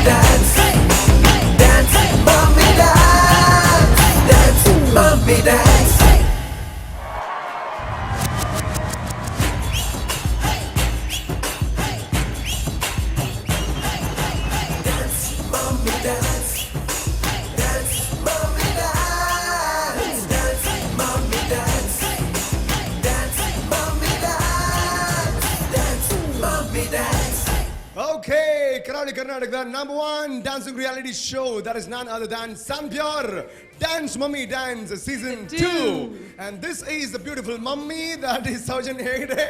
Dance, dance, mummy dance, dance, mummy dance. Dance, mummy dance, dance, mummy dance, dance, mummy dance, dance, mummy dance, dance, mummy dance. Okay, Karavali Karnataka number one dancing reality show, that is none other than Sunpure Dance Mummy Dance Season 2. And this is the beautiful mummy, that is Saujanya Hegde.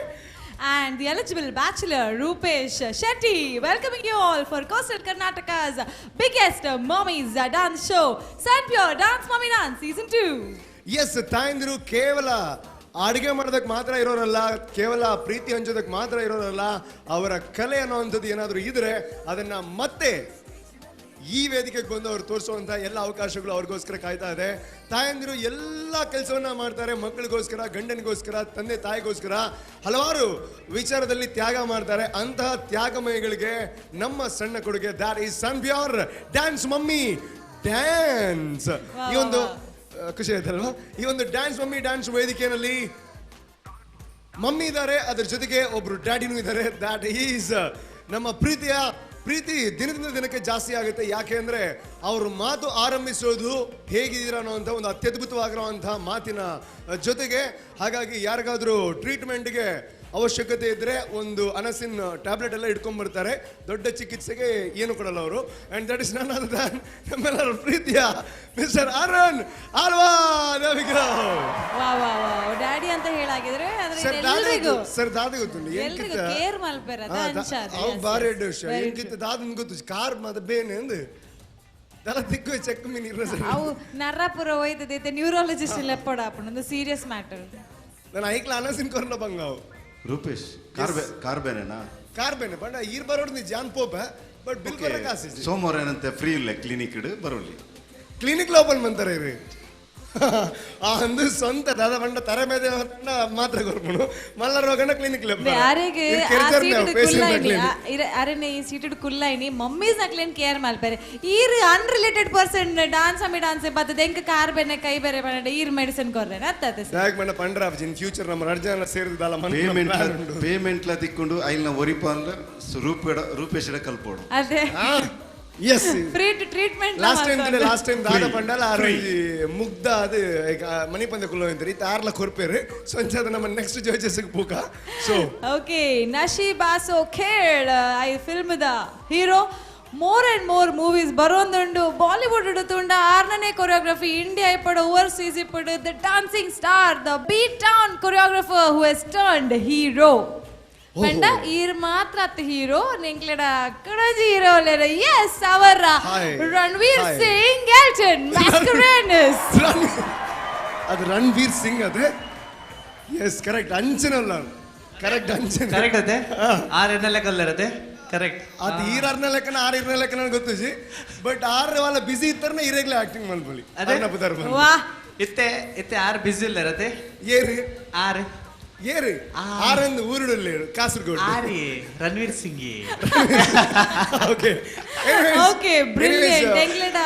And the eligible bachelor Rupesh Shetty, welcoming you all for Coastal Karnataka's biggest mommies dance show, Sunpure Dance Mummy Dance Season 2. S, ತಾಯಂದಿರು ಕೇವಲ ಅಡುಗೆ ಮಾಡೋದಕ್ಕೆ ಮಾತ್ರ ಇರೋರಲ್ಲ, ಕೇವಲ ಪ್ರೀತಿ ಹಂಚೋದಕ್ಕೆ ಮಾತ್ರ ಇರೋರಲ್ಲ. ಅವರ ಕಲೆ ಅನ್ನೋವಂಥದ್ದು ಏನಾದರೂ ಇದ್ರೆ ಅದನ್ನ ಮತ್ತೆ ಈ ವೇದಿಕೆಗೆ ಬಂದು ಅವ್ರು ತೋರಿಸುವಂಥ ಎಲ್ಲ ಅವಕಾಶಗಳು ಅವ್ರಿಗೋಸ್ಕರ ಕಾಯ್ತಾ ಇದೆ. ತಾಯಂದಿರು ಎಲ್ಲ ಕೆಲಸವನ್ನ ಮಾಡ್ತಾರೆ, ಮಕ್ಕಳಿಗೋಸ್ಕರ, ಗಂಡನಿಗೋಸ್ಕರ, ತಂದೆ ತಾಯಿಗೋಸ್ಕರ ಹಲವಾರು ವಿಚಾರದಲ್ಲಿ ತ್ಯಾಗ ಮಾಡ್ತಾರೆ. ಅಂತಹ ತ್ಯಾಗಮಯಿಗಳಿಗೆ ನಮ್ಮ ಸಣ್ಣ ಕೊಡುಗೆ, that is Sunpure Dance Mummy Dance. ಈ ಒಂದು ಖುಷಿ ಆಯ್ತಲ್ವಾ? ಈ ಒಂದು ಡ್ಯಾನ್ಸ್ ಮಮ್ಮಿ ಡ್ಯಾನ್ಸ್ ವೇದಿಕೆಯಲ್ಲಿ ಮಮ್ಮಿ ಇದ್ದಾರೆ, ಅದ್ರ ಜೊತೆಗೆ ಒಬ್ರು ಡ್ಯಾಡಿನೂ ಇದ್ದಾರೆ. That is ನಮ್ಮ ಪ್ರೀತಿಯ ಪ್ರೀತಿ ದಿನದಿಂದ ದಿನಕ್ಕೆ ಜಾಸ್ತಿ ಆಗುತ್ತೆ. ಯಾಕೆ ಅಂದ್ರೆ ಅವ್ರ ಮಾತು ಆರಂಭಿಸೋದು ಹೇಗಿದ್ದೀರಾ ಅನ್ನೋವಂಥ ಒಂದು ಅತ್ಯದ್ಭುತವಾಗಿರುವಂಥ ಮಾತಿನ ಜೊತೆಗೆ. ಹಾಗಾಗಿ ಯಾರಿಗಾದ್ರೂ ಟ್ರೀಟ್ಮೆಂಟ್ಗೆ ಅವಶ್ಯಕತೆ ಇದ್ರೆ ಒಂದು ಅನಸಿನ್ ಟ್ಯಾಬ್ಲೆಟ್ ಎಲ್ಲ ಇಟ್ಕೊಂಡ್ಬರ್ತಾರೆ. ದೊಡ್ಡ ಚಿಕಿತ್ಸೆಗೆ ಏನು ಕೊಡಲ್ಲ ಅವರು. And that is none other than ನಮ್ಮೆಲ್ಲರ ಪ್ರೀತಿಯ ಮಿಸ್ಟರ್ ಅರುಣ್ ಆಳ್ವಾ. ವಾ ವಾ ವಾ, ಡ್ಯಾಡಿ ಅಂತ ಹೇಳಾಗಿದ್ರೆ ಆದ್ರೆ ಸರ್ ಎಲ್ರಿಗೂ ಸರ್ ದಾದ ಗೊತ್ತುಂಟು ಎಲ್ರಿಗೂ ಕೇರ್ ಮಲ್ಪೆರ ಅವು ಬಾರಿ ಎಡ್ಡೆ ವಿಷಯ. ಎಂಕಿತ್ತ ದಾದನ್ ಗೊತ್ತು ಕಾರ್ ಮಾತ ಬೇನೆ ಅಂದು ದಲ ತಿಕ್ಕು ಚೆಕ್ ಮೀನ್ ಇರ ಸರ್. ಅವು ನರ್ರಾಪುರ ಹೋಯ್ತದೈತೆ ನ್ಯೂರಾಲಜಿಸ್ಟ್ ಲೆಪ್ಪಡ ಒಂದು ಸೀರಿಯಸ್ ಮ್ಯಾಟರ್. ನಾನು ಐಕ್ಲ ಅನಸಿನ್ ಕೊರ್ನ ಬಂಗಾವು. ರೂಪೇಶ್, ಕಾರ್ ಬೇನೆನಾ? ಕಾರ್ ಬೇನೆ ಬಟ್ ಈರ್ ಬರೋಡ್ ನೀ ಜಾನ್ ಪೋಪ ಬಟ್ ಬಿಲ್ ಬರ ಕಾಸಿ. ಸೋಮವಾರ ಏನಂತೆ ಫ್ರೀ ಇಲ್ಲ ಕ್ಲಿನಿಕ್ ಇಡು ಬರೋಲಿ. ಕ್ಲಿನಿಕ್ ಓಪನ್ ಮಂತಾರೆ ಇರಿ. ಆ ಅಂದು ಸ್ವಂತ ದಾದ ಬಂಡ ತರೆ ಮೇಲೆ ಮಾತ್ರ ಕೊರ್ಪುಣು ಮಲ್ಲ ರೋಗನ ಕ್ಲಿನಿಕ್ ಯಾರಿಗೆ ಅರೆನೆ ಈ ಸೀಟೆಡ್ ಕುಲ್ಲೈನಿ ಮಮ್ಮೀಸ್ ನಕ್ಲೇನ್ ಕೇರ್ ಮಲ್ಪೆರೆ. ಈರ್ ಅನ್ರಿಲೇಟೆಡ್ ಪರ್ಸನ್ ಡಾನ್ಸ್ ಅಮ್ಮಿ ಡಾನ್ಸ್ ಬತ್ತದ ಎಂಕ್ ಕಾರ್ ಬೇನೆ ಕೈ ಬೇರೆ ಬಂಡ ಈರ್ ಮೆಡಿಸಿನ್ ಕೊರ್ರೆ ಅತ್ತತೆ ಸರ್. ಯಾಕೆ ಬಂಡ ಪಂಡ್ರ ಇನ್ ಫ್ಯೂಚರ್ ನಮ್ಮ ರಡ್ಜನ ಸೇರಿದಲ್ಲ ಪೇಮೆಂಟ್ ಪೇಮೆಂಟ್ಲ ತಿಕ್ಕೊಂಡು ಐಲ್ನ ಒರಿಪ ಅಂದ್ರೆ ರೂಪೇಶ್ ಕಲ್ಪೋಡು. ಅದೇ yes free to treatment. Last time last time ದಾದ ಪಂಡಲ ಆರು ಮುಗ್ಧ ಅದು ಮನಿ ಪಂದ ಕುಲ್ಲ ಅಂತಾರೆ ಇತ್ತ ಆರ್ಲ ಕೊರ್ಪೇರು. ಸೊ ಅಂಚಾದ ನಮ್ಮ ನೆಕ್ಸ್ಟ್ ಜಡ್ಜಸ್ ಪೂಕ. ಸೊ ಓಕೆ, ನಶೀಬ್ ಆಸೋ ಖೇಳ್ I film the hero more and more movies ಬರೋಂದುಂಡು. Bollywood ತುಂಡ ಆರ್ನನೇ ಕೊರಿಯೋಗ್ರಫಿ ಇಂಡಿಯಾ ಇಪ್ಪಡು ಓವರ್ಸೀಸ್ ಇಪ್ಪಡು the dancing star, the beat town choreographer who has turned hero. ಪಂಡ ಈರ್ ಮಾತ್ರ ಅತ್ತ ಹೀರೋ ನಿಂಕ್ಲೆಡ ಕಡಜಿ ಹೀರೋ ಲೇರ. S, our Ranveer Singh Elton Mascarenhas. ಅದು ರಣವೀರ್ ಸಿಂಗ್ ಅದೇ. ಎಸ್ ಕರೆಕ್ಟ್, ಅಂಚನಲ್ಲ ಕರೆಕ್ಟ್ ಅಂಚನ ಕರೆಕ್ಟ್ ಅದೇ. ಆರ್ ಎನ್ನ ಲೆಕ್ಕಲ್ಲರತೆ ಕರೆಕ್ಟ್. ಅದು ಈರಾರ್ನ ಲೆಕ್ಕನ ಆರ್ ಇರ್ನ ಲೆಕ್ಕನ ಗೊತ್ತು, but R Vala BC ಇತ್ತರ್ನ ಇರೇಗ್ಲೇ acting ಮಲ್ಪಲಿ. ಅದೇ. ವಾ ಇತ್ತೆ ಇತ್ತೆ ಆರ್ ಬಿಸಿ ಇಲ್ಲರತೆ. ಏರು ಆರ್ ಏರು ಆರಂದು ಊರುಡಲ್ಲೇರು Kasaragod. Are Ranveer Singh. Okay okay, brilliant. ಎಂಗ್ಲೆಡ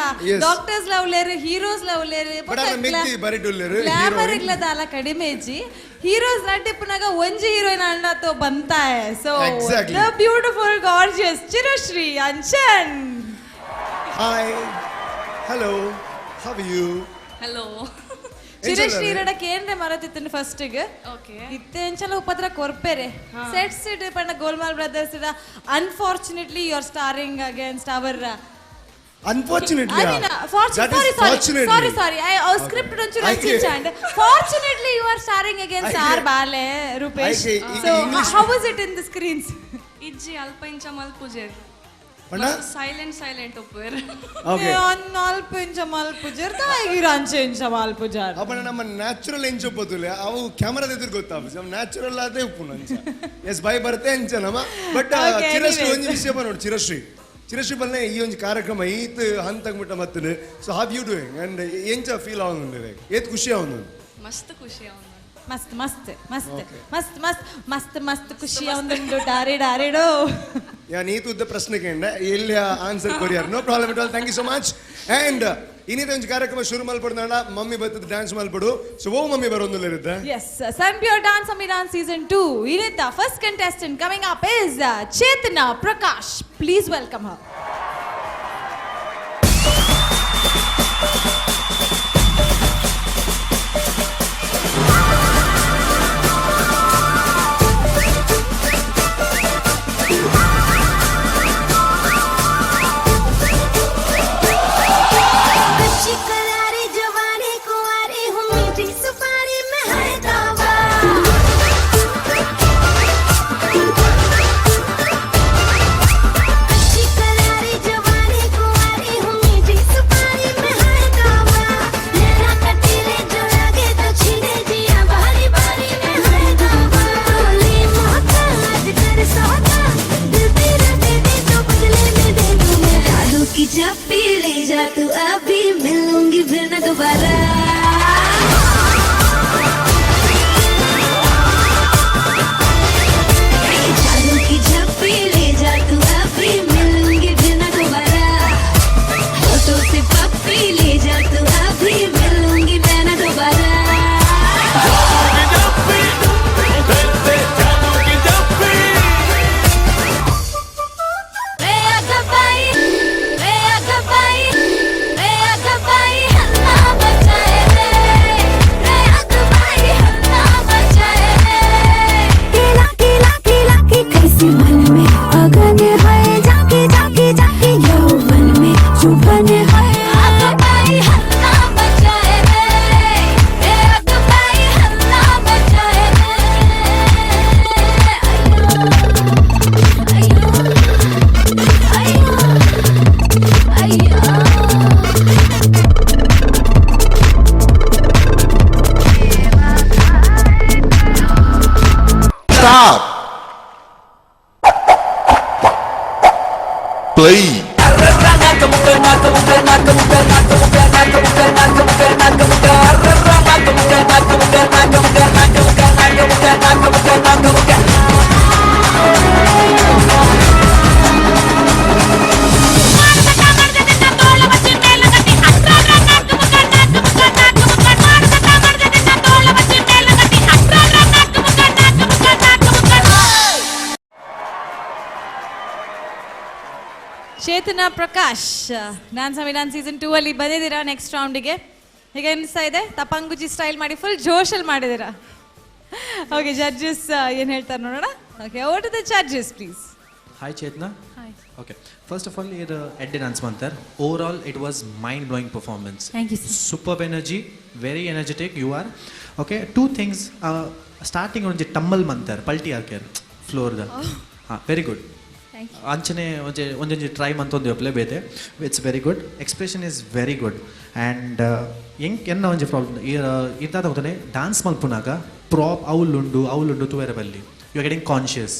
doctors love ಲೇರು, heroes love ಲೇರು, but ಆನ ಮೆಗ್ದಿ ಬರಿ ಡುಲ್ಲೇರು. ಗ್ಲಾಮರ್ ಇಲ್ಲದ ಅಲ್ಲ ಕಡಿಮೆ ಇಜ್ಜಿ. ಹೀರೋಸ್ ನಟಿಪ್ಪನಾಗ ಒಂಜಿ ಹೀರೋಯಿನ್ ಅಣ್ಣ ತೋ ಬಂತಾಯ. So the beautiful gorgeous Chirashree Anchan. Hi, hello, how are you? Hello. Chirashree ಇರಡ ಕೇಂದ್ರ ಮರತಿತ್ತನು ಫಸ್ಟ್ ಗೆ. ಇತ್ತೆ ಎಂಚಲ ಉಪದ್ರ ಕೊರ್ಪೆರೆ ಸೆಟ್ಸ್ it ಪಂಡ ಗೋಲ್ಮಾಲ್ ಬ್ರದರ್ಸ್ ಇಡ. Unfortunately you are starring against our Unfortunately, I mean, sorry, sorry, sorry, sorry. I script ಒಂಚೂರು ರಚಿಂಚಾಂಡ್. Fortunately, you are starring against our ಬಾಲೆ Rupesh. So, how was it in the screens? ಇಜ್ಜಿ ಅಲ್ಪ ಇಂಚ ಮಲ್ಪುಜೆರ್. ಪಂಡ? Silent silent ಒಪ್ಪುವೆರ್. Okay. ಅಲ್ಪ ಇಂಚ ಮಲ್ಪುಜೆರ್ ತಾಯಿಗಿರ ಅಂಚೆ ಇಂಚ ಮಲ್ಪುಜಾರ್. ಅಪ್ಪಣ ನಮ್ಮ ನ್ಯಾಚುರಲ್ ಎಂಚ ಒಪ್ಪುತ್ತಲೆ ಅವು ಕ್ಯಾಮರಾದ ಎದುರು ಗೊತ್ತಾಪು ನಮ್ಮ ನ್ಯಾಚುರಲ್ ಆದೇ ಉಪ್ಪು ಅಂಚ. ಎಸ್ ಬೈ ಬರುತ್ತೆ ಅಂಚ ನಮ್ಮ. ಬಟ್ ಚಿರಶ್ರೀ ಒಂಜಿ ವಿಷಯ ನೋಡಿ, ಚಿರಶ್ರೀ ಚಿರಶ್ರೀ ಬಲ್ಲೆ ಈ ಒಂದು ಕಾರ್ಯಕ್ರಮ ಈತ್ ಹಂತಗ್ ಮುಟ್ಟ ಮತ್ತನು. So how you doing and ಎಂಚ ಫೀಲ್ ಆವೊಂದುಂಡು? ಏತ್ ಖುಷಿ ಆವೊಂದುಂಡು? ಮಸ್ತ್ ಖುಷಿ ಆವೊಂದುಂಡು. ಮಸ್ತ್ ಮಸ್ತ್ ಮಸ್ತ್ ಮಸ್ತ್ ಮಸ್ತ್ ಮಸ್ತ್ ಮಸ್ತ್ ಖುಷಿ ಒಂದುಂಡು ಡಾರಿ ಡಾರಿಡೋ. ಯಾ ನೀತು ಉದ್ದ ಪ್ರಶ್ನೆ ಕೇಂದ್ರ ಎಲ್ಲಿ answer courier. No problem at all. Thank you so much. And ಇನ್ನಿತ ಒಂಜಿ ಕಾರ್ಯಕ್ರಮ ಶುರು ಮಲ್ಪಡ್ದಾಂಡ ಮಮ್ಮಿ ಬತ್ತದ ಡ್ಯಾನ್ಸ್ ಮಲ್ಪಡು. ಸೊ ಓ ಮಮ್ಮಿ ಬರೋಂದುಲ್ಲ ಇರುತ್ತೆ. Yes, Sun Pure Dance Mummy Dance Season 2. ಇನ್ನಿತ first contestant coming up is Chetana Prakash. Please welcome her. Stop. Play. Chetana Prakash dance Mummy Dance season 2 ಅಲ್ಲಿ ಬಂದಿದ್ದೀರಾ next ರೌಂಡಿಗೆ. ಹೇಗೆ ಅನಿಸ್ತಾ ಇದೆ? ತಪಂಗುಜಿ ಸ್ಟೈಲ್ ಮಾಡಿ ಫುಲ್ ಜೋಶಲ್ಲಿ ಮಾಡಿದ್ದೀರಾ. ಓಕೆ, ಜಡ್ಜಸ್ ಏನು ಹೇಳ್ತಾರೆ ನೋಡೋಣ. Okay, over to the judges please. Hi Chetana. Hi. Okay, first of all ಇದು ಎಡ್ಡೆ dance Mantar. Overall it was mind blowing performance. Thank you sir. Superb energy, very energetic you are. Okay, two things. Starting ಒಂಜಿ ಟಮ್ಮಲ್ ಮಂತರ್ ಪಲ್ಟಿ ಹಾಕ್ಯಾರ ಫ್ಲೋರ್ದ. ಹಾಂ, very good. ಅಂಚನೆ ಒಂಜಿ ಒಂಜೊಂಜಿ try ಮಂತೊಂದು ಒಪ್ಲೆ ಬೇತೆ. It's very good. Expression is very good. And ಎಂಕ್ ಎನ್ನ ಒಂಜಿ ಪ್ರಾಬ್ಲಮ್ ಇರ್ತಾದ ಹೋಗ್ತಾನೆ ಡಾನ್ಸ್ ಮಲ್ಪುನಾಗ ಪ್ರಾಪ್ ಅವ್ಲುಂಡು ಅವ್ಲುಂಡು ತೂಯರ ಬಲ್ಲಿ. You are getting conscious.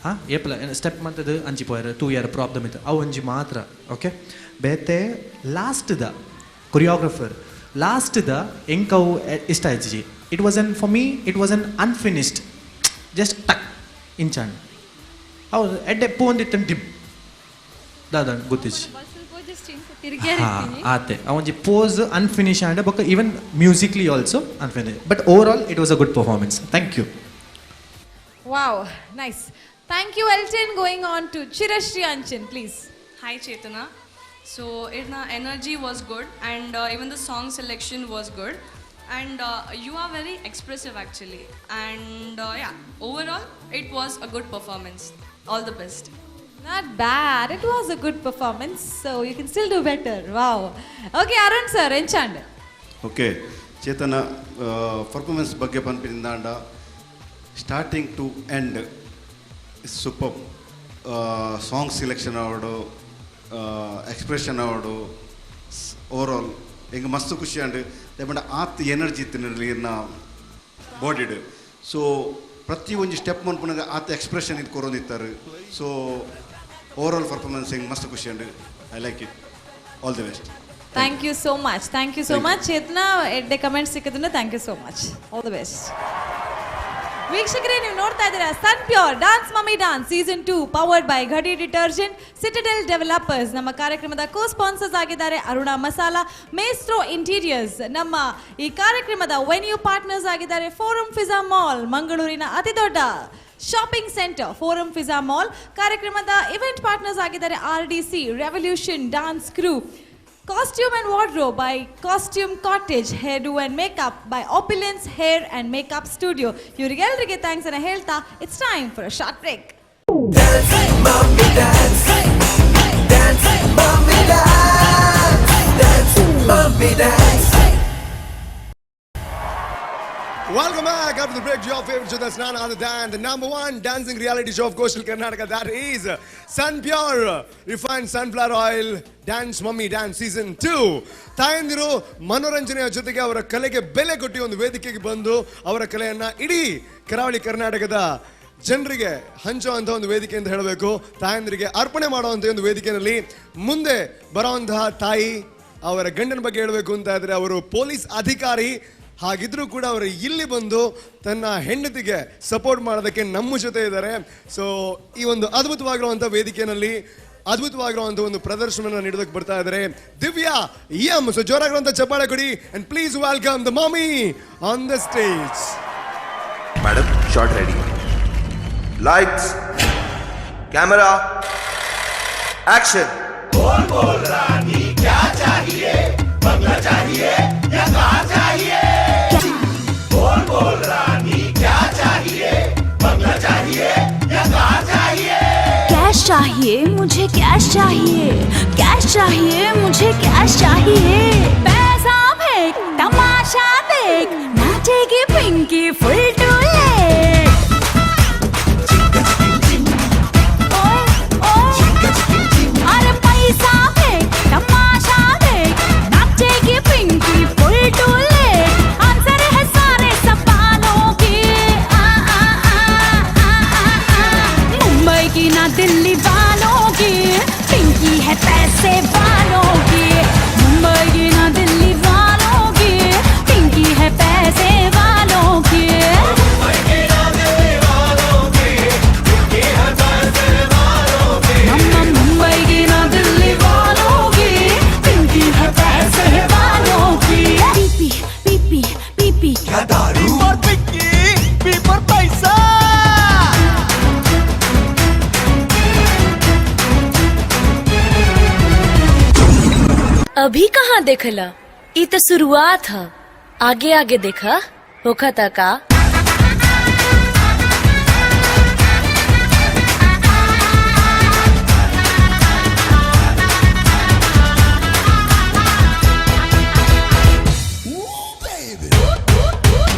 ಹಾಂ, ಏಪಲ ಸ್ಟೆಪ್ ಮಂತದ್ದು ಅಂಚಿ ಪೋಯರ್ ತೂಯರ್ ಪ್ರಾಪ್ the ಮಿತ್ ಅವು ಒಂಜಿ ಮಾತ್ರ. ಓಕೆ, ಬೇತೆ last the choreographer last the ಎಂಕ್ ಅವು ಇಷ್ಟ ಆಯ್ತು. It was an for me it was an unfinished just ಟಕ್ ಇಂಚಾಂಡ್. ಹೌದು, ಎಡ್ಡೆ ಪೂಂದಿತ್ತು ಡಿಮ್ ದಾದ ಗೊತ್ತಿಜ್. ಆತೆ ಒಂಜಿ ಪೋಸ್ ಅನ್ಫಿನಿಶ್ ಆಂಡ್ ಬೊಕ್ಕ even musically also unfinish. But overall it was a good performance. Thank you. Wow, nice. Thank you Elton. Going on to Chirashree Anchan please. Hi Chetana. So irna energy was good and even the song selection was good and you are very expressive actually and yeah, overall it was a good performance. All the best. Not bad. It was a good performance, so you can still do better. Wow. Okay, Arun sir, enchand. Okay, Chetana performance ಬಗ್ಗೆ ಪನ್ಪಿನಿಂದಾಂಡ starting to end super. Song selection ಅವಡು, expression ಅವಡು, overall ಎಂಗೆ ಮಸ್ತ್ ಖುಷಿ ಆಂಡ್ ದಯಮಾಡಿ ಆತ್ energy ಇತ್ತು ಇನ್ನ ಬಾಡಿಡ್. ಸೊ ಪ್ರತಿ ಒಂಜಿ ಸ್ಟೆಪ್ ಮನ್ಪುನಾಗ ಆತ ಎಕ್ಸ್ಪ್ರೆಷನ್ ಇದು ಕೊರೊಂದಿತ್ತಾರೆ. ಸೊ ಓವರಾಲ್ ಪರ್ಫಾರ್ಮೆನ್ಸ್ ಹೆಂಗೆ ಮಸ್ತ್ ಖುಷಿ and I like it. All the best. Thank you so much, thank you so much. Chetana ಎಡ್ಡೆ ಕಮೆಂಟ್ಸ್ ಸಿಕ್ಕಿದ್ರೆ thank you so much, all the best. ವೀಕ್ಷಕರೇ, ನೀವು ನೋಡ್ತಾ ಇದ್ದೀರಾ Sun Pure dance mummy dance season 2 powered by Ghadi detergent, Citadel developers. ನಮ್ಮ ಕಾರ್ಯಕ್ರಮದ co sponsors ಆಗಿದ್ದಾರೆ Aruna masala, ಮೇಸ್ಟ್ರೋ interiors. ನಮ್ಮ ಈ ಕಾರ್ಯಕ್ರಮದ ವೆನ್ಯೂ ಪಾರ್ಟ್ನರ್ಸ್ ಆಗಿದ್ದಾರೆ ಫೋರಂ ಫಿಜಾ ಮಾಲ್, ಮಂಗಳೂರಿನ ಅತಿದೊಡ್ಡ shopping centre Forum Fizza mall. ಕಾರ್ಯಕ್ರಮದ ಇವೆಂಟ್ ಪಾರ್ಟ್ನರ್ಸ್ ಆಗಿದ್ದಾರೆ R D C revolution dance crew, costume and wardrobe by costume cottage, hair do and makeup by opulence hair and makeup studio. ಇವರಿಗೆಲ್ಲರಿಗೆ thanks ಅನ್ನ ಹೇಳ್ತಾ it's time for a short break. Dance, mommy, dance. Dance, mommy, dance. Dance, mommy, dance. Welcome back after the break to your favorite show. That's none other than the number one dancing reality show of Coastal Karnataka. That is Sun Pure Refined Sunflower Oil Dance Mummy Dance Season 2. ತಾಯಂದಿರು ಮನೋರಂಜನೆಯ ಜೊತೆಗೆ ಅವರ ಕಲೆಗೆ ಬೆಲೆ ಕೊಟ್ಟು ಒಂದು ವೇದಿಕೆಗೆ ಬಂದು ಅವರ ಕಲೆಯನ್ನ ಇಡೀ ಕರಾವಳಿ ಕರ್ನಾಟಕದ ಜನರಿಗೆ ಹಂಚುವಂಥ ಒಂದು ವೇದಿಕೆ ಅಂತ ಹೇಳಬೇಕು. ತಾಯಂದಿರಿಗೆ ಅರ್ಪಣೆ ಮಾಡುವಂಥ ಒಂದು ವೇದಿಕೆಯಲ್ಲಿ ಮುಂದೆ ಬರುವಂತಹ ತಾಯಿ ಅವರ ಗಂಡನ ಬಗ್ಗೆ ಹೇಳಬೇಕು ಅಂತ ಇದ್ರೆ ಅವರು ಪೊಲೀಸ್ ಅಧಿಕಾರಿ ಹಾಗಿದ್ರೂ ಕೂಡ ಅವರು ಇಲ್ಲಿ ಬಂದು ತನ್ನ ಹೆಂಡತಿಗೆ ಸಪೋರ್ಟ್ ಮಾಡೋದಕ್ಕೆ ನಮ್ಮ ಜೊತೆ ಇದ್ದಾರೆ. ಸೊ ಈ ಒಂದು ಅದ್ಭುತವಾಗಿರುವಂಥ ವೇದಿಕೆಯಲ್ಲಿ ಅದ್ಭುತವಾಗಿರುವಂಥ ಒಂದು ಪ್ರದರ್ಶನವನ್ನು ನೀಡೋದಕ್ಕೆ ಬರ್ತಾ ಇದ್ದಾರೆ ದಿವ್ಯಾ ಎಂ. ಸೊ ಜೋರಾಗಿರುವಂಥ ಚಪ್ಪಾಳೆ ಕೊಡಿ and please welcome the mommy on the stage. Madam, shot ready. Lights, camera, action. Cash चाहिए मुझे, कैश चाहिए, कैश चाहिए मुझे, कैश चाहिए। पैसा फेंक तमाशा देख, नाचेगी पिंकी फुल टू लेट। ओए ओए अरे पैसा फेंक तमाशा देख, नाचेगी Pinky full too late. Answer है सारे सवालों के आ आ आ आ आ आ। मुंबई की ना दिल्ली वालों की, पिंकी है पैसे वालों की। मुंबई की ना दिल्ली वालों की, पिंकी है पैसे वालों की। मम्मा मुंबई की ना दिल्ली वालों की, पिंकी है पैसे वालों की। पीपी पीपी पीपी पर पैसा। अभी कहाँ देखला, ई तो शुरुआत ह। आगे आगे देखा होखता का।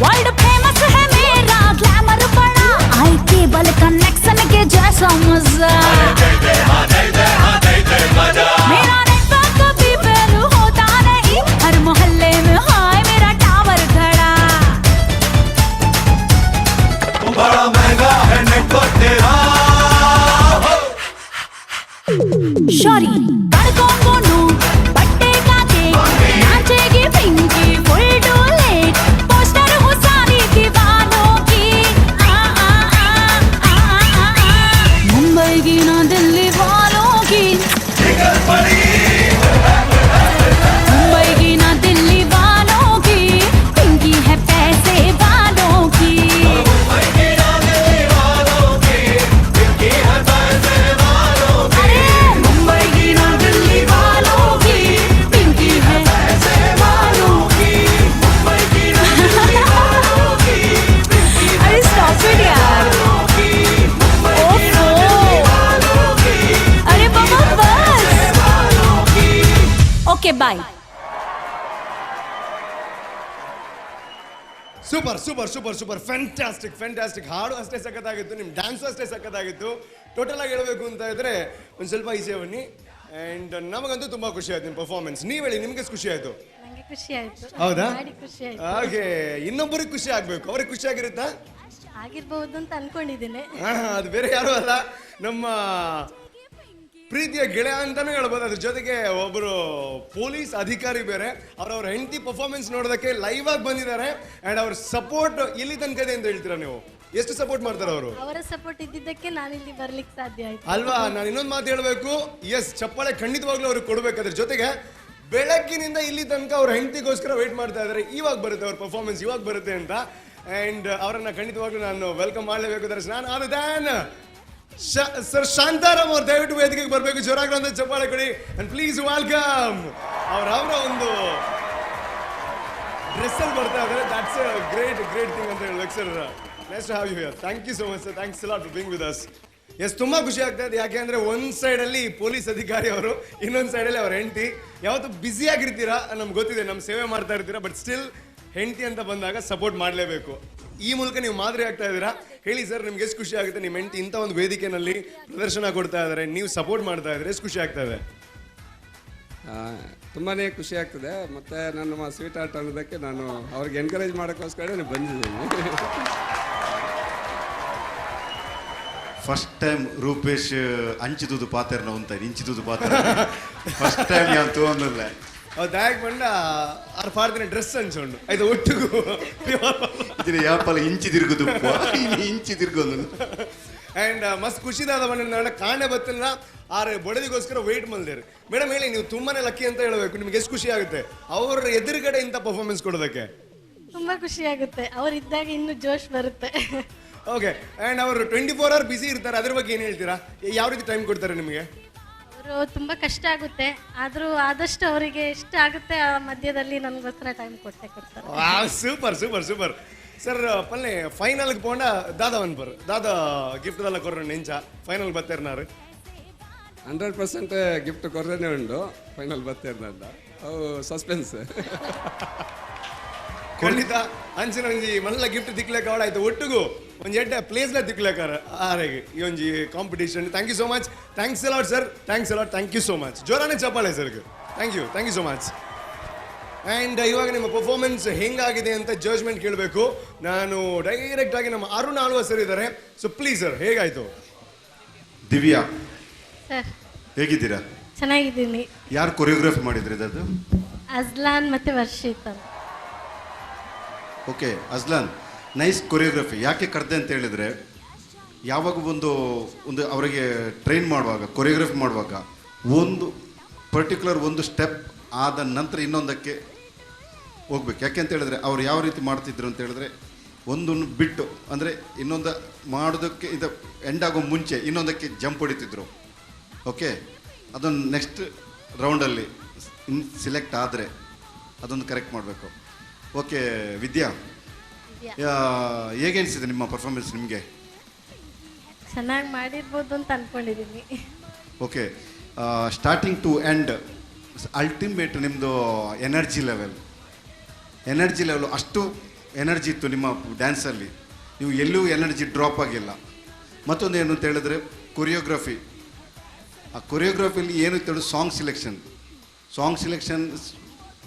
वर्ल्ड फेमस है मेरा ग्लैमर बड़ा, आई केबल कनेक्शन के जैसा मजा। मेरा नेटवर्क कभी फेल होता नहीं, हर मोहल्ले में हाय मेरा टावर खड़ा। बड़ा महंगा है नेटवर्क तेरा। शॉरी कौन बोनू बट्टे का केक, नाचेगी Pinky full too late. Poster हूँ सारी दीवानों की आ आ आ आ आ आ। मुंबई की ना दिल्ली वालों की, मुंबई की ना दिल्ली वालों की, पिंकी है पैसे वालों की। अरे मुंबई की ना दिल्ली वालों की, पिंकी है पैसे वालों की। मुंबई की ना दिल्ली वालों की, अरे स्टॉप it यार, ओफो, अरे बाबा बस। Okay bye. Super super super super, fantastic fantastic. ಹಾಡು ಅಷ್ಟೇ ಸಖತ್ತಾಗಿತ್ತು, ನಿಮ್ಮ ಡ್ಯಾನ್ಸು ಅಷ್ಟೇ ಸಖತ್ತಾಗಿತ್ತು. ಟೋಟಲ್ ಆಗಿ ಹೇಳಬೇಕು ಅಂತ ಇದ್ರೆ ಒಂದು ಸ್ವಲ್ಪ ಈಚೆ ಬನ್ನಿ. ಆ್ಯಂಡ್ ನಮಗಂತೂ ತುಂಬ ಖುಷಿ ಆಯ್ತು ನಿಮ್ಮ ಪರ್ಫಾರ್ಮೆನ್ಸ್. ನೀವು ಹೇಳಿ, ನಿಮ್ಗೆ ಎಷ್ಟು ಖುಷಿ ಆಯ್ತು? ನಂಗೆ ಖುಷಿ ಆಯ್ತು. ಹೌದಾ? ಮಾಡಿ ಖುಷಿ ಆಯ್ತು. ಹಾಗೆ ಇನ್ನೊಬ್ಬರಿಗೆ ಖುಷಿ ಆಗ್ಬೇಕು, ಅವ್ರಿಗೆ ಖುಷಿ ಆಗಿರುತ್ತಾ? ಆಗಿರ್ಬಹುದು ಅಂತ ಅನ್ಕೊಂಡಿದ್ದೀನಿ. ಅದು ಬೇರೆ ಯಾರು ಅಲ್ಲ, ನಮ್ಮ ಪ್ರೀತಿಯ ಗೆಳೆಯ ಅಂತಾನೂ ಹೇಳ್ಬೋದು. ಅದ್ರ ಜೊತೆಗೆ ಒಬ್ಬರು ಪೊಲೀಸ್ ಅಧಿಕಾರಿ ಬೇರೆ, ಅವ್ರವ್ರ ಹೆಂಡತಿ ಪರ್ಫಾರ್ಮೆನ್ಸ್ ನೋಡೋದಕ್ಕೆ ಲೈವ್ ಆಗಿ ಬಂದಿದ್ದಾರೆ. ಅಂಡ್ ಅವ್ರ ಸಪೋರ್ಟ್ ಎಲ್ಲಿ ತನಕ ಇದೆ ಅಂತ ಹೇಳ್ತೀರಾ ನೀವು? ಎಷ್ಟು ಸಪೋರ್ಟ್ ಮಾಡ್ತಾರೆ ಅವರು? ಅವರ ಸಪೋರ್ಟ್ ಇದ್ದಿದ್ದಕ್ಕೆ ನಾನಿಲ್ಲಿ ಬರ್ಲಿಕ್ಕೆ ಸಾಧ್ಯ ಆಯ್ತು ಅಲ್ವಾ? ನಾನು ಇನ್ನೊಂದು ಮಾತು ಹೇಳಬೇಕು, ಎಸ್, ಚಪ್ಪಾಳೆ ಖಂಡಿತವಾಗ್ಲೂ ಅವ್ರಿಗೆ ಕೊಡ್ಬೇಕು. ಅದ್ರ ಜೊತೆಗೆ ಬೆಳಗ್ಗಿನಿಂದ ಇಲ್ಲಿ ತನಕ ಅವ್ರ ಹೆಂಡತಿಗೋಸ್ಕರ ವೇಟ್ ಮಾಡ್ತಾ ಇದ್ದಾರೆ, ಇವಾಗ ಬರುತ್ತೆ ಅವ್ರ ಪರ್ಫಾರ್ಮೆನ್ಸ್, ಇವಾಗ ಬರುತ್ತೆ ಅಂತ. ಅಂಡ್ ಅವರನ್ನ ಖಂಡಿತವಾಗ್ಲೂ ನಾನು welcome ಮಾಡಲೇಬೇಕು. ನಾನು ಆದ ಸರ್ ಶಾಂತಾರಾಮ್ ಅವ್ರು ದಯವಿಟ್ಟು ವೇದಿಕೆಗೆ ಬರಬೇಕು. ಜೋರಾಗಿ ಒಂದು ಚಪ್ಪಾಳೆ ಕೊಡಿ ಅಂಡ್ ಪ್ಲೀಸ್ welcome. ಅವ್ರವರ ಒಂದು ಡ್ರೆಸ್ ಅಲ್ಲಿ ಬರ್ತಾ ಇದ್ದಾರೆ. That's a great great thing ಅಂತ ಹೇಳ್ಬೇಕು sir. Nice to have you here. Thank you so much sir. Thanks lot for being with us. Yes, ತುಂಬ ಖುಷಿ ಆಗ್ತಾ ಇದೆ. ಯಾಕೆ ಅಂದರೆ ಒಂದು ಸೈಡಲ್ಲಿ ಪೊಲೀಸ್ ಅಧಿಕಾರಿ ಅವರು, ಇನ್ನೊಂದು ಸೈಡಲ್ಲಿ ಅವ್ರ ಹೆಂಡತಿ. ಯಾವತ್ತೂ ಬ್ಯುಸಿಯಾಗಿರ್ತೀರಾ ನಮ್ಗೆ ಗೊತ್ತಿದೆ, ನಮ್ಮ ಸೇವೆ ಮಾಡ್ತಾ ಇರ್ತೀರಾ, ಬಟ್ ಸ್ಟಿಲ್ ಹೆಂಡತಿ ಅಂತ ಬಂದಾಗ ಸಪೋರ್ಟ್ ಮಾಡಲೇಬೇಕು. ಈ ಮೂಲಕ ನೀವು ಮಾದರಿ ಆಗ್ತಾ ಇದ್ದೀರಾ. ಹೇಳಿ ಸರ್, ನಿಮ್ಗೆ ಎಷ್ಟು ಖುಷಿ ಆಗುತ್ತೆ ನಿಮ್ಮ ಹೆಂಡತಿ ಇಂಥ ಒಂದು ವೇದಿಕೆಯಲ್ಲಿ ಪ್ರದರ್ಶನ ಕೊಡ್ತಾ ಇದ್ದಾರೆ, ನೀವು ಸಪೋರ್ಟ್ ಮಾಡ್ತಾ ಇದ್ದಾರೆ, ಎಷ್ಟು ಖುಷಿ ಆಗ್ತಾ ಇದೆ? ತುಂಬಾ ಖುಷಿ ಆಗ್ತದೆ. ಮತ್ತು ನನ್ನ ಸ್ವೀಟ್ ಆರ್ಟ್ ಅನ್ನೋದಕ್ಕೆ ನಾನು ಅವ್ರಿಗೆ ಎನ್ಕರೇಜ್ ಮಾಡೋಕ್ಕೋಸ್ಕರ ಬಂದಿದ್ದೀನಿ. ಫಸ್ಟ್ ಟೈಮ್ ರೂಪೇಶ್ ಅಂಚಿದುದು ಪಾತೆರ್ನ ಉಂತ ಇಂಚಿದುದು ಪಾತ್ರ ಫಸ್ಟ್ ಟೈಮ್ ಯಾನ್ ತೂವೊಂದುಲ್ಲೆ. ದಾಯಕ್ ಬಂಡ ಆರ್ ಪಾಡ್ದಿನ ಡ್ರೆಸ್ ಅಂಚುಂಡು ಐತ ಒಟ್ಟುಗು ಇದಿನ ಯಾಪಲ ಇಂಚಿ ತಿರುಗುದು ಇಂಚಿ ತಿರುಗೊಂದು. ಅಂಡ್ ಮಸ್ತ್ ಖುಷಿದಾದ ಬಂಡ ಕಾಣೆ ಬತ್ತಿಲ್ಲ ಆರೆ ಬಡದಿಗೋಸ್ಕರ ವೇಟ್ ಮಲ್ದೇರು. ಮೇಡಮ್ ಹೇಳಿ, ನೀವು ತುಂಬಾನೇ ಲಕ್ಕಿ ಅಂತ ಹೇಳಬೇಕು. ನಿಮ್ಗೆ ಎಷ್ಟು ಖುಷಿ ಆಗುತ್ತೆ ಅವ್ರ ಎದುರುಗಡೆ ಇಂಥ ಪರ್ಫಾರ್ಮೆನ್ಸ್ ಕೊಡೋದಕ್ಕೆ? ತುಂಬಾ ಖುಷಿ ಆಗುತ್ತೆ, ಅವರಿದ್ದಾಗ ಇನ್ನೂ ಜೋಶ್ ಬರುತ್ತೆ. ಓಕೆ, ಆ್ಯಂಡ್ ಅವರು 24 ಅವರ್ ಬಿಸಿ ಇರ್ತಾರೆ, ಅದ್ರ ಬಗ್ಗೆ ಏನು ಹೇಳ್ತೀರಾ? ಯಾವ ರೀತಿ ಟೈಮ್ ಕೊಡ್ತಾರೆ ನಿಮಗೆ? ಅವರು ತುಂಬ ಕಷ್ಟ ಆಗುತ್ತೆ, ಆದರೂ ಆದಷ್ಟು ಅವರಿಗೆ ಎಷ್ಟು ಆಗುತ್ತೆ ಆ ಮಧ್ಯದಲ್ಲಿ ನನಗೋಸ್ಕರ ಟೈಮ್ ಕೊಟ್ಟೆ ಕೊಡ್ತಾರೆ. Super super super sir. ಪಲ್ಲೆ ಫೈನಲ್ಗೆ ಪೋಂಡ ದಾದಾ ಒನ್ಪರ್ ದಾದಾ ಗಿಫ್ಟ್ ದಲ್ಲ ಕೊರ್ರ ನೆಂಚ ಫೈನಲ್ ಬತ್ತೇರ್ನಾರು? 100% ಗಿಫ್ಟ್ ಕೊರ್ರೇನೆ ಉಂಡು ಫೈನಲ್ ಬತ್ತೇರ್ನಲ್ಲ, ಅವು ಸಸ್ಪೆನ್ಸ್. ಖಂಡಿತ ಅಂಚಿನ ಒಂಜಿ ಮಲ್ಲ ಗಿಫ್ಟ್ ದಿಕ್ಲೆಕ ಆಯ್ತು ಒಟ್ಟುಗು ಒಂಜಿ ಎಡ್ಡೆ ಪ್ಲೇಸ್ಲ ದಿಕ್ಲೆಕಾರ ಆರೆಗೆ ಈ ಒಂಜಿ competition. Thank you so much. Thanks a lot sir. Thanks a lot. Thank you so much. ಜೋರಾನೆ ಚಪ್ಪಾಳೆ sir. Thank you, thank you so much. And ಇವಾಗ ನಿಮ್ಮ ಪರ್ಫಾರ್ಮೆನ್ಸ್ ಹೆಂಗಾಗಿದೆ ಅಂತ ಜಡ್ಜ್ಮೆಂಟ್ ಕೇಳಬೇಕು. ನಾನು ಡೈರೆಕ್ಟ್ ಆಗಿ ನಮ್ಮ ಅರುಣ್ ಆಳ್ವ ಸರ್ ಇದ್ದಾರೆ. ಸೊ ಪ್ಲೀಸ್ ಸರ್, ಹೇಗಾಯ್ತು? ದಿವ್ಯಾ ಸರ್, ಹೇಗಿದ್ದೀರಾ? ಚೆನ್ನಾಗಿದ್ದೀನಿ. ಯಾರು ಕೊರಿಯೋಗ್ರಫಿ ಮಾಡಿದ್ರಿ ಅದು? ಅಜ್ಲಾನ್ ಮತ್ತೆ Varshith. Okay Ajlan, nice choreography. ಯಾಕೆ ಕರೆದೆ ಅಂತ ಹೇಳಿದರೆ, ಯಾವಾಗ ಒಂದು ಒಂದು ಅವರಿಗೆ ಟ್ರೈನ್ ಮಾಡುವಾಗ, ಕೊರಿಯೋಗ್ರಫಿ ಮಾಡುವಾಗ ಒಂದು ಪರ್ಟಿಕ್ಯುಲರ್ ಒಂದು ಸ್ಟೆಪ್ ಆದ ನಂತರ ಇನ್ನೊಂದಕ್ಕೆ ಹೋಗ್ಬೇಕು. ಯಾಕೆ ಅಂತ ಹೇಳಿದ್ರೆ ಅವ್ರು ಯಾವ ರೀತಿ ಮಾಡ್ತಿದ್ರು ಅಂತ ಹೇಳಿದ್ರೆ, ಒಂದನ್ನು ಬಿಟ್ಟು ಅಂದರೆ ಇನ್ನೊಂದು ಮಾಡೋದಕ್ಕೆ ಇದು ಎಂಡ್ ಆಗೋ ಮುಂಚೆ ಇನ್ನೊಂದಕ್ಕೆ ಜಂಪ್ ಹೊಡಿತಿದ್ರು. ಓಕೆ, ಅದನ್ನು ನೆಕ್ಸ್ಟ್ ರೌಂಡಲ್ಲಿ ಇನ್ ಸಿಲೆಕ್ಟ್ ಆದರೆ ಅದೊಂದು ಕರೆಕ್ಟ್ ಮಾಡಬೇಕು. ಓಕೆ ವಿದ್ಯಾ, ಹೇಗೆ ಅನಿಸಿದೆ ನಿಮ್ಮ ಪರ್ಫಾರ್ಮೆನ್ಸ್ ನಿಮಗೆ? ಚೆನ್ನಾಗಿ ಮಾಡಿರ್ಬೋದು ಅಂತ ಅಂದ್ಕೊಂಡಿದ್ದೀನಿ. Okay, starting to end ultimate ನಿಮ್ಮದು ಎನರ್ಜಿ ಲೆವೆಲ್, ಎನರ್ಜಿ ಲೆವೆಲ್ ಅಷ್ಟು ಎನರ್ಜಿ ಇತ್ತು ನಿಮ್ಮ ಡ್ಯಾನ್ಸಲ್ಲಿ. ನೀವು ಎಲ್ಲೂ ಎನರ್ಜಿ ಡ್ರಾಪ್ ಆಗಿಲ್ಲ. ಮತ್ತೊಂದು ಏನು ಅಂತ ಹೇಳಿದ್ರೆ ಕೊರಿಯೋಗ್ರಫಿ. ಆ ಕೊರಿಯೋಗ್ರಫಿಲಿ ಏನು ಇತ್ತು, ಸಾಂಗ್ ಸಿಲೆಕ್ಷನ್, ಸಾಂಗ್ ಸಿಲೆಕ್ಷನ್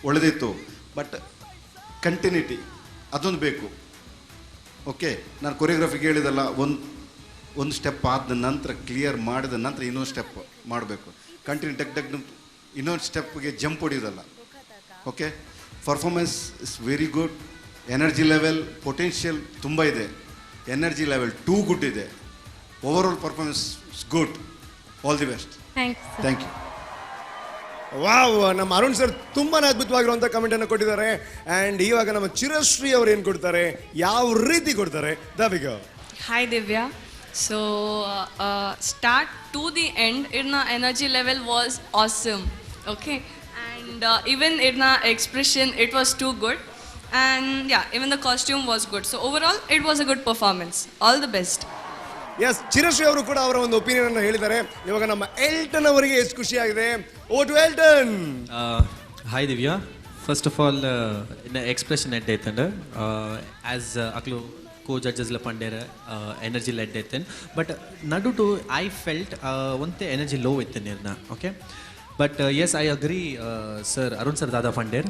ಒಳ್ಳೆದಿತ್ತು, ಬಟ್ ಕಂಟಿನ್ಯೂಟಿ ಅದೊಂದು ಬೇಕು. ಓಕೆ, ನಾನು ಕೊರಿಯೋಗ್ರಫಿಗೆ ಹೇಳಿದಲ್ಲ, ಒಂದು ಒಂದು ಸ್ಟೆಪ್ ಆದ ನಂತರ ಕ್ಲಿಯರ್ ಮಾಡಿದ ನಂತರ ಇನ್ನೊಂದು ಸ್ಟೆಪ್ ಮಾಡಬೇಕು. ಕಂಟಿನ್ಯೂ ಡಗ್ ಡಗ್ ಇನ್ನೊಂದು ಸ್ಟೆಪ್ಗೆ jump ಹೊಡಿಯೋದಲ್ಲ. Okay, performance is very good. Energy level potential ತುಂಬ ಇದೆ, ಎನರ್ಜಿ ಲೆವೆಲ್ ಟೂ ಗುಡ್ ಇದೆ. Overall performance is good. All the best. Thank you. Wow, ನಮ್ಮ ಅರುಣ್ ಸರ್ ತುಂಬಾ ಅದ್ಭುತವಾಗಿರುವಂಥ ಕಮೆಂಟನ್ನು ಕೊಟ್ಟಿದ್ದಾರೆ. ಆ್ಯಂಡ್ ಇವಾಗ ನಮ್ಮ ಚಿರಶ್ರೀ ಅವರು ಏನು ಕೊಡ್ತಾರೆ, ಯಾವ ರೀತಿ ಕೊಡ್ತಾರೆ, ದಾವಿಗ. Hi Divya. So start to the end, Irna energy level was awesome. Okay, and even Irna expression, it was too good. And yeah, even the costume was good. So overall, it was a good performance. All the best. Yes, Chirashree ಅವರು ಕೂಡ ಅವರ ಒಂದು opinion ಅನ್ನು ಹೇಳಿದ್ದಾರೆ. ಇವಾಗ ನಮ್ಮ Elton ಅವರಿಗೆ ಎಷ್ಟು ಖುಷಿ ಆಗಿದೆ. Oh to Elton. Hi Divya. First of all, expression ಎಡ್ಡೆ ಐತಂಡ್. ಆಸ್ ಅಕ್ಲು ಕೋ ಜಡ್ಜಸ್ ಲ ಪಂಡೇರ ಎನರ್ಜಿ ಲೆಡ್ ಐತನ್, ಬಟ್ ನಡುಟು I felt ಒಂತೆ ಎನರ್ಜಿ ಲೋ ಇತ್ತೇನೆ ಇರ್ನ. Okay, but yes I agree sir Arun sir ದಾದಾ ಪಂಡೇರ್,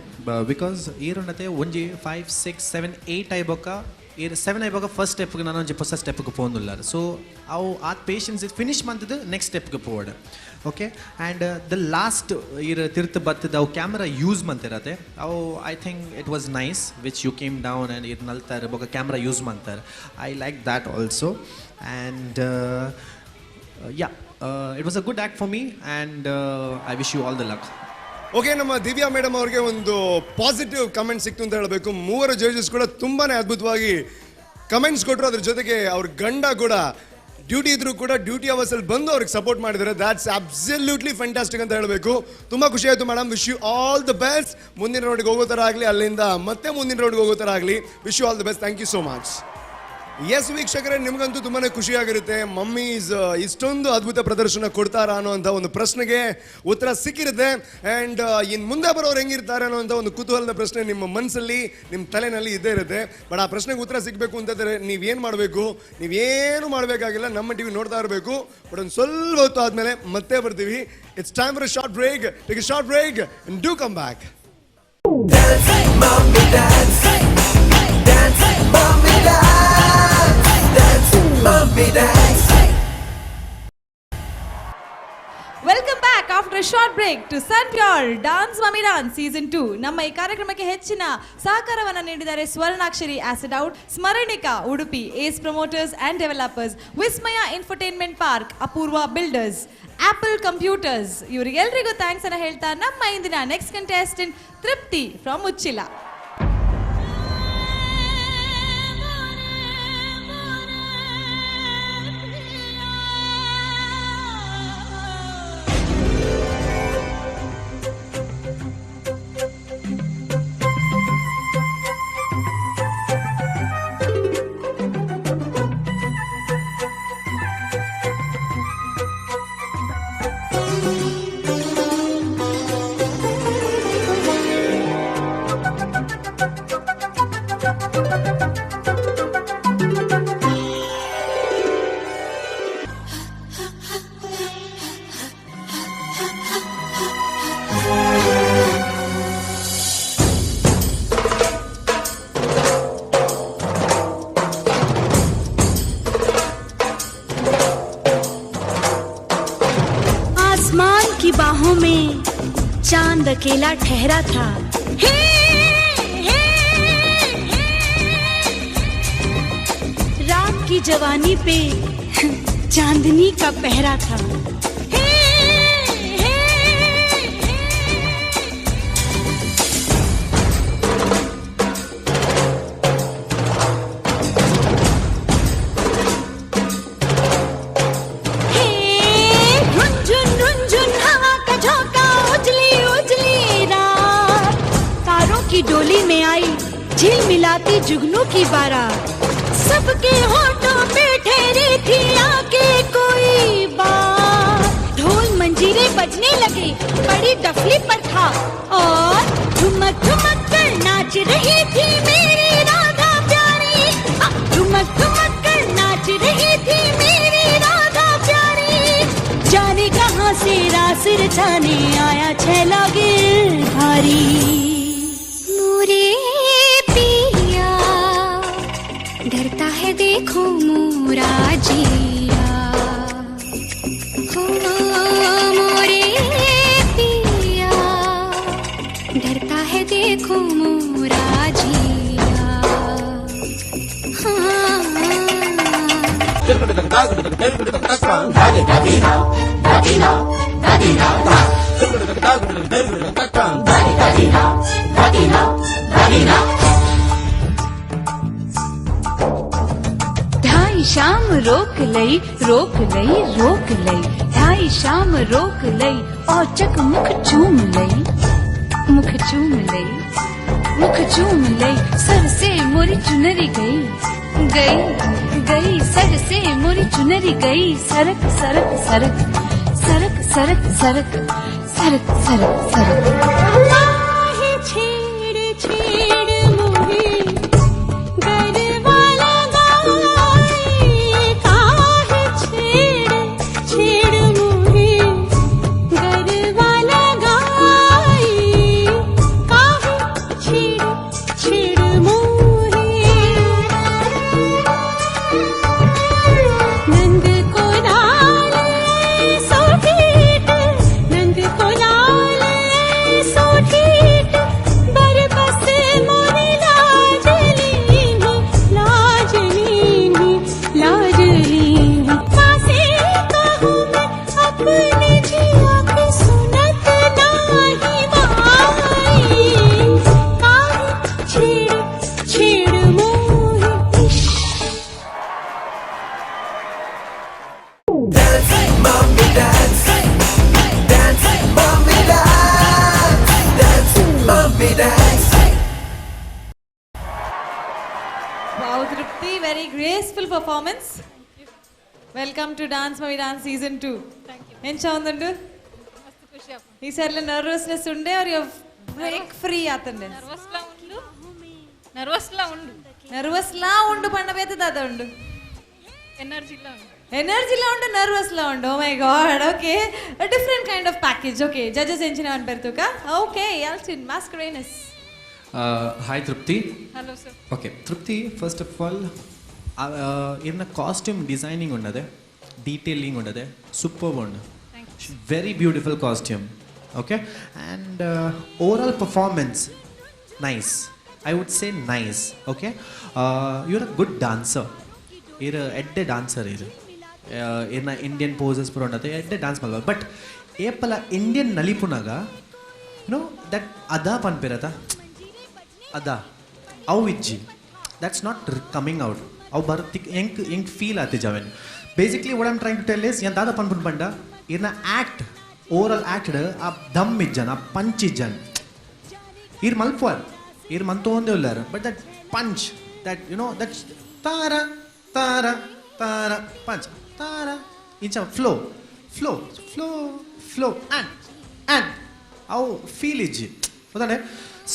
because ಈರುನ್ನತೆ ಒಂಜಿ 5 6 7 8 ಐಬೊಕ್ಕ ಈರ್ 7 ಐಬಾಗ ಫಸ್ಟ್ ಸ್ಟೆಪ್ಗೆ ನಾನು ಒಂಜಿ ಹೊಸ ಸ್ಟೆಪ್ಗೆ ಪೋಂದುಲ್ಲಾರ. ಸೊ ಅವು ಆ ಪೇಷನ್ಸ್ ಫಿನಿಶ್ ಮಂತದ್ದು ನೆಕ್ಸ್ಟ್ ಸ್ಟೆಪ್ಗೆ ಪೋವಡ್. ಓಕೆ, ಆ್ಯಂಡ್ the last ಈರ್ ತಿರ್ತು ಬತ್ತದ ಅವು ಕ್ಯಾಮ್ರಾ ಯೂಸ್ ಮಂತಿರತ್ತೆ ಅವು. I think it was nice which you came down and ಈರ್ ನಲ್ತಾರೆ ಬೊಕ ಕ್ಯಾಮ್ರಾ ಯೂಸ್ ಮಂತಾರೆ. I like that also. And yeah, it was a good act for me and I wish you all the luck. Okay, ನಮ್ಮ Divya madam ಅವ್ರಿಗೆ ಒಂದು positive comment ಸಿಕ್ತು ಅಂತ ಹೇಳಬೇಕು. ಮೂವರು ಜಡ್ಜಸ್ ಕೂಡ ತುಂಬಾನೇ ಅದ್ಭುತವಾಗಿ ಕಮೆಂಟ್ಸ್ ಕೊಟ್ಟರು. ಅದ್ರ ಜೊತೆಗೆ ಅವ್ರ ಗಂಡ ಕೂಡ ಡ್ಯೂಟಿ ಇದ್ರು ಕೂಡ ಡ್ಯೂಟಿ ಅವರ್ಸಲ್ಲಿ ಬಂದು ಅವ್ರಿಗೆ ಸಪೋರ್ಟ್ ಮಾಡಿದ್ದಾರೆ. That's absolutely fantastic ಅಂತ ಹೇಳಬೇಕು. ತುಂಬ ಖುಷಿ ಆಯಿತು madam. Wish you all the best. ಮುಂದಿನ ರೌಂಡ್ಗೆ ಹೋಗೋ ಥರ ಆಗಲಿ, ಅಲ್ಲಿಂದ ಮತ್ತೆ ಮುಂದಿನ ರೌಂಡ್ಗೆ ಹೋಗೋ ಥರ ಆಗಲಿ. Wish you all the best. Thank you so much. Yes ವೀಕ್ಷಕರೇ, ನಿಮಗಂತೂ ತುಂಬಾ ಖುಷಿಯಾಗಿರುತ್ತೆ ಮಮ್ಮೀಸ್ ಇಷ್ಟೊಂದು ಅದ್ಭುತ ಪ್ರದರ್ಶನ ಕೊಡ್ತಾರಾ ಅನ್ನೋಂಥ ಒಂದು ಪ್ರಶ್ನೆಗೆ ಉತ್ತರ ಸಿಕ್ಕಿರುತ್ತೆ. ಆ್ಯಂಡ್ ಇನ್ನು ಮುಂದೆ ಬರೋರು ಹೆಂಗಿರ್ತಾರೆ ಅನ್ನೋಂಥ ಒಂದು ಕುತೂಹಲದ ಪ್ರಶ್ನೆ ನಿಮ್ಮ ಮನಸ್ಸಲ್ಲಿ, ನಿಮ್ಮ ತಲೆನಲ್ಲಿ ಇದ್ದೇ ಇರುತ್ತೆ. ಬಟ್ ಆ ಪ್ರಶ್ನೆಗೆ ಉತ್ತರ ಸಿಗಬೇಕು ಅಂತಂದರೆ ನೀವೇನು ಮಾಡಬೇಕು? ನೀವೇನು ಮಾಡಬೇಕಾಗಿಲ್ಲ, ನಮ್ಮ ಟಿವಿ ನೋಡ್ತಾ ಇರಬೇಕು. ಬಟ್ ಒಂದು ಸ್ವಲ್ಪ ಹೊತ್ತು ಆದಮೇಲೆ ಮತ್ತೆ ಬರ್ತೀವಿ. It's time for a short break. Take a short break and do come back. Welcome back after short break to Sun Pure Dance Mummy Dance season 2. ನಮ್ಮ ಈ ಕಾರ್ಯಕ್ರಮಕ್ಕೆ ಹೆಚ್ಚಿನ ಸಹಕಾರವನ್ನು ನೀಡಿದ್ದಾರೆ Swarnakshari acid out, Smaranika Udupi, Ace promoters and developers, Vismaya infotainment park, Apoorva builders, Apple computers. ಇವರಿಗೆಲ್ಲರಿಗೂ thanks ಅನ್ನು ಹೇಳ್ತಾ ನಮ್ಮ ಇಂದಿನ next contestant Trupti from Uchila. आसमान की बाहों में चांद अकेला ठहरा था। हे, हे, हे। रात की जवानी पे चांदनी का पहरा था। हे, हे, हे। हे, झुनझुन झुनझुन हवा का झोंका, उजली उजली रात, तारों की डोली में आई झील मिलाती जुगनू की बारात। सबके होठों पे ठहरी थी आके कोई बात, ढोल मंजीरे बजने लगे बड़ी डफली पर था, और ठुमक ठुमक कर नाच रही थी मेरी राधा प्यारी। ठुमक ठुमक कर नाच रही थी मेरी राधा प्यारी। जाने कहाँ से रास रचाने आया छैला गिरधारी। मोरे पिया डरता है देखो मोरा जिया, हो मोरे पिया डरता है देखो मोरा जिया। हाँ। ढाई शाम रोक लई, रोक लई, रोक लई, ढाई शाम रोक लई, औचक मुख चूम लई, मुख चूम लई, मुख चूम लई, सर से मोरी चुनरी गई, गई, गई, सर से मोरी चुनरी गई, सरक सरक सरक सरक सरक सरक सरक सरक सरक। काहे छेड़ छेड़ मोहे गरबा लगाए, काहे छेड़ छेड़ मोहे गरबा लगाए, काहे छेड़ छेड़ मोहे। Graceful performance. Welcome to Dance Mummy Dance season 2. ಎಂಚ ఉందండు ಈసారి ನರ್ವಸ್ನೆಸ್ ఉండే are you break free ಆತಂಡೆ? ನರ್ವಸ್ಲಾ ಉಂಡು, ನರ್ವಸ್ಲಾ ಉಂಡು. ನರ್ವಸ್ಲಾ ಉಂಡು ಪಂಡ ಬೇತೆ ದಾದ ಉಂಡು? ಎನರ್ಜಿಲಾ ಉಂಡು. ಎನರ್ಜಿಲಾ ಉಂಡು, ನರ್ವಸ್ಲಾ ಉಂಡು. Oh my God. Okay, different kind of package. Okay, judges ಎಂಚಿನ ಅನ್ ಬೆರ್ತುಕ. Okay, Altin Mascarenhas. Hi Trupti. Hello sir. Okay Trupti, first of all ಇರ್ನ ಕಾಸ್ಟ್ಯೂಮ್ ಡಿಸೈನಿಂಗ್ ಉಂಡದೆ, ಡೀಟೇಲಿಂಗ್ ಉಂಡದೆ, ಸೂಪರ್ ಉಂಡು. Very beautiful costume. Okay, and overall performance nice, I would say nice. Okay, you are a good dancer. ಇರ್ ಎಡ್ಡೆ dancer. ಇರ್ ಇರ್ನ Indian possess ಪೂರ ಉಂಡತೆ, ಎಡ್ಡೆ dance ಮಲ್ವ. ಬಟ್ ಏಪಲ ಇಂಡಿಯನ್ ನಲಿಪುನಾಗ you know that ಅದಾ ಪನ್ಪಿರತ ಅದಾ ಅವು ಇಜ್ಜಿ, that's not coming out. ಅವು ಬರ್ತಿ ಎಂಕ್ ಎಂಕ್ ಫೀಲ್ ಆತಿಜ ಅವೆನ್. Basically what I'm trying to tell is ಏನ್ ದಾದ ಪನ್ಪುನ್ ಪಂಡ ಇರ್ನ ಆ್ಯಕ್ಟ್, ಓವರ್ ಆಲ್ ಆ್ಯಕ್ಟ್ ಆ ದಮ್ ಇಜ್ಜನ್, ಆ ಪಂಚ್ ಇಜ್ಜನ್. ಇರ್ ಮಲ್ಪುವರ್, ಇರ್ ಮಂತೋಂದೇ ಉಲ್ಲಾರ, but that punch, that you know that ತಾರ ತಾರ ತಾರ ಪಂಚ್ ತಾರ ಇಂಚ flow flow flow flow and and ಅವು ಫೀಲ್ ಇಜ್ಜಿ ಗೊತ್ತಾನೆ.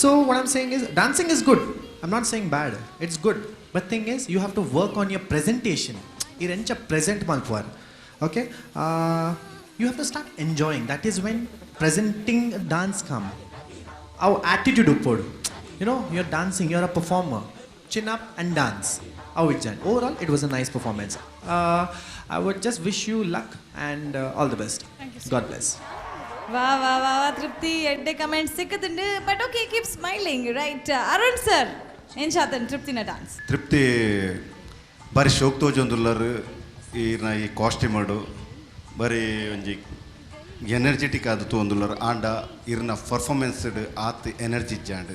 So what I'm saying is dancing is good, I am not saying bad, it's good. But thing is you have to work on your presentation. ಇರ್ ಎಂಚ present ಮಲ್ಪುವರ್. Okay, you have to start enjoying. That is when presenting dance come. ಅವು attitude ಉಪ್ಪೋಡು. You know you are dancing, you are a performer. Chin up and dance. ಅವು ಇಜ್ಜಾನ್. Overall it was a nice performance. I would just wish you luck and all the best. God bless. ವಾ ವಾ ವಾ ವಾ ತೃಪ್ತಿ, ಎಡ್ಡೆ comment ಸಿಕ್ಕುದುಂಡು. But okay, keep smiling, right? Arun sir, ಎಂಚಾತನ್ ತೃಪ್ತಿನ dance? Trupti ಬಾರಿ ಶೋಕ್ ತೋಜೊಂದುಲ್ಲರ್. ಈರ್ನ ಈ ಕಾಸ್ಟ್ಯೂಮ್ ಬಾರಿ ಒಂಜಿ ಎನರ್ಜೆಟಿಕ್ ಆದ್ ತೂವೊಂದುಲ್ಲರ್. ಆಂಡ ಇರ್ನ ಪರ್ಫಾರ್ಮೆನ್ಸ್ ಆತ್ ಎನರ್ಜಿ ಇಜ್ಜಾಂಡ್.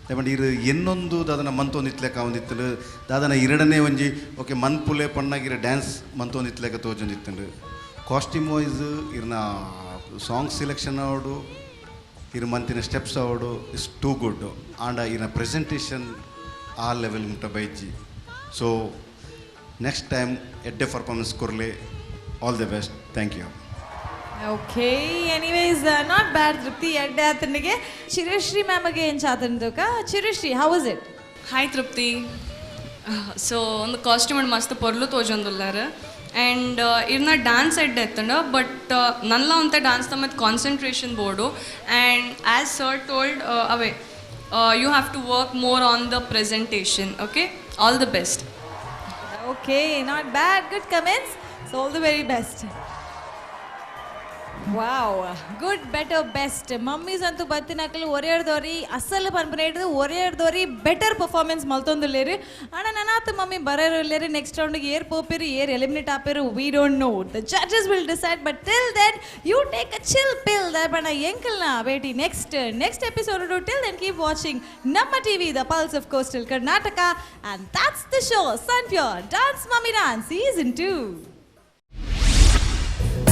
ದಯಮಾಡಿ ಇರು ಎನ್ನೊಂದು ದಾದನ ಮಂತೊಂದಿತ್ಲೆಕ ಒಂದಿತ್ತುಂಡು ದಾದನ ಇರಡನೆ ಒಂಜಿ ಓಕೆ ಮನ್ಪುಲೆ ಪಣ್ಣಾಗಿರ ಡ್ಯಾನ್ಸ್ ಮಂತೊಂದಿತ್ಲೆಕ ತೋಜೊಂದಿತ್ತುಂಡು. ಕಾಸ್ಟ್ಯೂಮ್ ವೈಸ್ ಇರ್ನ ಸಾಂಗ್ ಸೆಲೆಕ್ಷನ್ ಅವಡು, ಇರ್ ಮಂತಿನ ಸ್ಟೆಪ್ಸ್ ಅವಡು is too good. ಆಂಡ ಇರ್ನ ಪ್ರೆಸೆಂಟೇಷನ್ ಆ ಲೆವೆಲ್ ಮುಟ್ಟ ಬೈಜಿ. ಸೊ ನೆಕ್ಸ್ಟ್ ಟೈಮ್ ಎಡ್ಡೆ performance ಕೊರಲಿ. All the best, thank you. Okay, anyways, not bad Trupti, ಎಡ್ಡೆ ಆತನಿಗೆ. ಚಿರಶ್ರೀ ಮ್ಯಾಮಗೆ ಎಂಚಾತಂದುಕ. Chirashree, how was it? Hi Trupti. So ಒಂದು ಕಾಸ್ಟ್ಯೂಮ್ ಮಸ್ತ್ ಪೊರ್ಲು ತೋಜೊಂದುಲ್ಲಾರ ಆ್ಯಂಡ್ ಇರ್ನ ಡ್ಯಾನ್ಸ್ ಎಡ್ಡೆ ಎತ್ತಂಡ. ಬಟ್ ನಲ್ಲ ಒಂತೆ ಡ್ಯಾನ್ಸ್ ತಮ್ಮದು concentration board. And as sir told away you have to work more on the presentation. Okay, all the best. Okay, not bad, good comments. So all the very best. Wow, good, better, best. Mummies ಅಂತೂ ಬತ್ತಿನಕಲು ಒರೆಯರ್ದೋರಿ ಅಸಲು ಪನ್ಪುನ ಒರೆಯರ್ದೋರಿ better performance ಮಲ್ತೊಂದುಲ್ಲೇರು. ಆಂಡ ನನಾತ್ mummy ಬರೋರುಲ್ಲೇರು. Next ರೌಂಡ್ಗೆ ಏರ್ ಪೋಪಿರು, ಏರ್ eliminate ಆಪೇರು, we don't know. The judges will decide. But till then you take a chill pill. ದಯಪಣ ಎಂಕಲ್ನ ಭೇಟಿ next next episode. Till then keep watching Namma TV, the pulse of coastal Karnataka. And that's the show, Sun Pure Dance Mummy Dance season 2.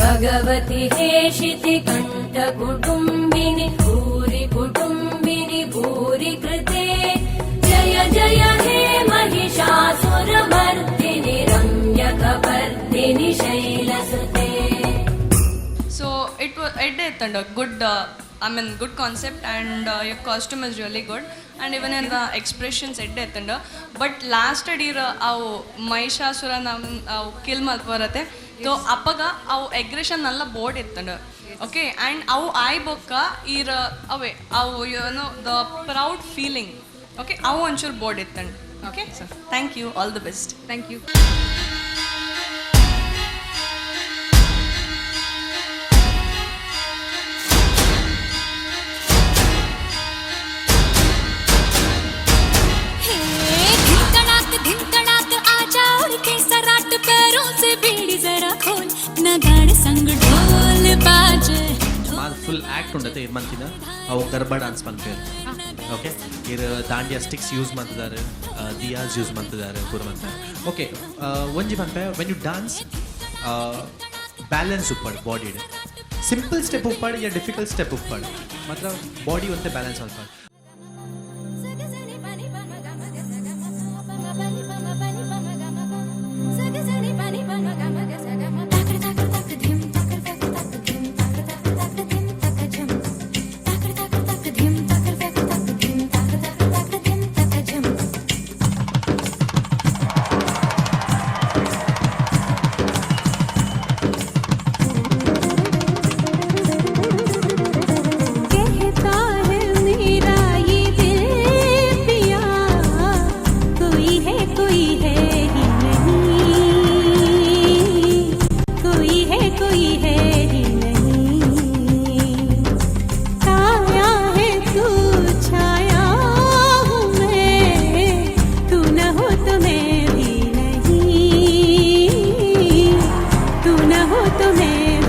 Bhagavati हेशिति कंठ कुटुम्बिनि भूरि कुटुम्बिनि भूरि कृते जय जय हे Mahishasuramardini रम्यकपर्दिनि शैलसुते. So it was ಎಡ್ಡೆ ಎತ್ತಂಡ. Good, I mean good concept and your costume is really good and even in the expressions ಎಡ್ಡೆ ಎತ್ತಂಡ. But last ಅಡೀರ್ ಅವು ಮಹಿಷಾಸುರ ನಮ್ ಅವು ಕಿಲ್ ಮಲ್ಪರತೆ, ಸೊ ಅಪ್ಪಗ ಅವು aggression Nalla board ಎತ್ತಂಡ. Okay, and ಅವು ಆಯ್ ಬೊಕ್ಕ ಈರ ಅವೇ ಅವು you know the proud feeling. Okay, ಅವು ಒಂಚೂರು ಬೋರ್ಡ್ ಎತ್ತಂಡ. Okay sir, thank you, all the best. Thank you. धिनतड़ाक धिनतड़ाक आजा उड़ के सराट, पैरों से बीड़ी जरा खोल, नगाड़े संग ढोल बाजे. ಫುಲ್ ಆ್ಯಕ್ಟ್ ಉಂಡತೆ ಇರ್ ಮಂತಿನ ಅವು ಗರ್ಬಾ ಡಾನ್ಸ್ ಪನ್ಪೇರು. ಓಕೆ, ಇರ್ ದಾಂಡಿಯಾ ಸ್ಟಿಕ್ಸ್ ಯೂಸ್ ಮಾಡ್ತಿದ್ದಾರೆ, ದಿಯಾಸ್ ಯೂಸ್ ಮಾಡ್ತಿದ್ದಾರೆ ಪೂರ ಮಂತಾರೆ. ಓಕೆ, ಒಂಜಿ ಪನ್ಪೆ, when you dance balance ಉಪ್ಪಾಡು ಬಾಡಿಡ್. ಸಿಂಪಲ್ ಸ್ಟೆಪ್ ಉಪ್ಪಾಡು ಯಾ ಡಿಫಿಕಲ್ಟ್ ಸ್ಟೆಪ್ ಉಪ್ಪಾಡು, ಮಾತ್ರ ಬಾಡಿ ಒಂತೆ ಬ್ಯಾಲೆನ್ಸ್ ಮಲ್ಪಾಡು. तुम्हें।